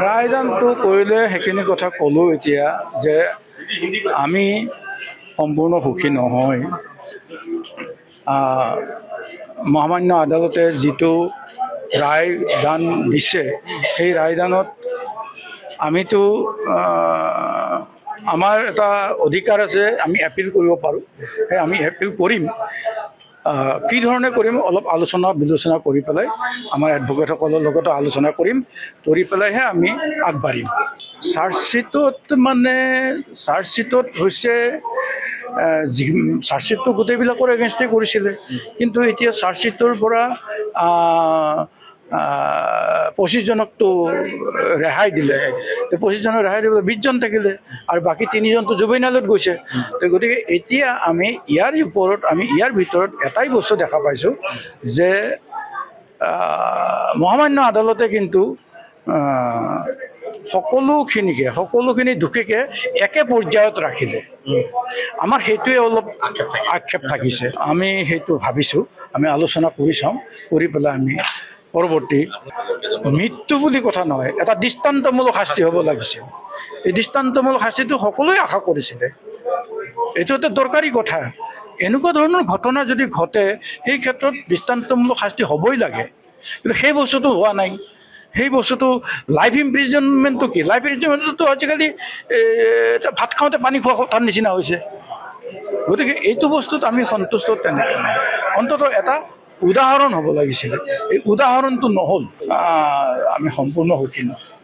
ৰায়দানটো কৰিলে সেইখিনি কথা ক'লোঁ এতিয়া যে আমি সম্পূৰ্ণ সুখী নহয়। মহামান্য আদালতে যিটো ৰায় দান দিছে, সেই ৰায়দানত আমিতো আমাৰ এটা অধিকাৰ আছে, আমি এপিল কৰিব পাৰোঁ। সেই আমি এপিল কৰিম। কি ধৰণে কৰিম, অলপ আলোচনা বিলোচনা কৰি পেলাই, আমাৰ এডভকেটসকলৰ লগতো আলোচনা কৰিম, কৰি পেলাইহে আমি আগবাঢ়িম। চাৰ্জশ্বিটত মানে চাৰ্জশ্বিটত হৈছে যি চাৰ্জশ্বিটটো গোটেইবিলাকৰ এগেইনষ্টে কৰিছিলে, কিন্তু এতিয়া চাৰ্জশ্বিটৰ পৰা 25 জনকতো ৰেহাই দিলে। তো 25 জনক ৰেহাই দিবলৈ 20 জন থাকিলে আৰু বাকী তিনিজনটো জুবেনাইলত গৈছে। তো গতিকে এতিয়া আমি ইয়াৰ ওপৰত, আমি ইয়াৰ ভিতৰত এটাই বস্তু দেখা পাইছোঁ যে মহামান্য আদালতে কিন্তু সকলোখিনি দোষীকে একে পৰ্যায়ত ৰাখিলে। আমাৰ সেইটোৱে অলপ আক্ষেপ থাকিছে। আমি সেইটো ভাবিছোঁ, আমি আলোচনা কৰি চাওঁ, কৰি পেলাই আমি পৰৱৰ্তী। মৃত্যু বুলি কথা নহয়, এটা দৃষ্টান্তমূলক শাস্তি হ'ব লাগিছিল। এই দৃষ্টান্তমূলক শাস্তিটো সকলোৱে আশা কৰিছিলে। এইটো এটা দৰকাৰী কথা। এনেকুৱা ধৰণৰ ঘটনা যদি ঘটে, সেই ক্ষেত্ৰত দৃষ্টান্তমূলক শাস্তি হ'বই লাগে। কিন্তু সেই বস্তুটো হোৱা নাই। সেই বস্তুটো লাইফ ইমপ্ৰিজনমেণ্টটো কি? লাইফ ইমপ্ৰিজনমেণ্টটো আজিকালি এটা ভাত খাওঁতে পানী খোৱা কথাৰ নিচিনা হৈছে। গতিকে এইটো বস্তুত আমি সন্তুষ্ট তেনেকৈ নহয়। অন্ততঃ এটা উদাহৰণ হ'ব লাগিছিলে, এই উদাহৰণটো নহ'ল। আমি সম্পূৰ্ণ সুখী নহয়।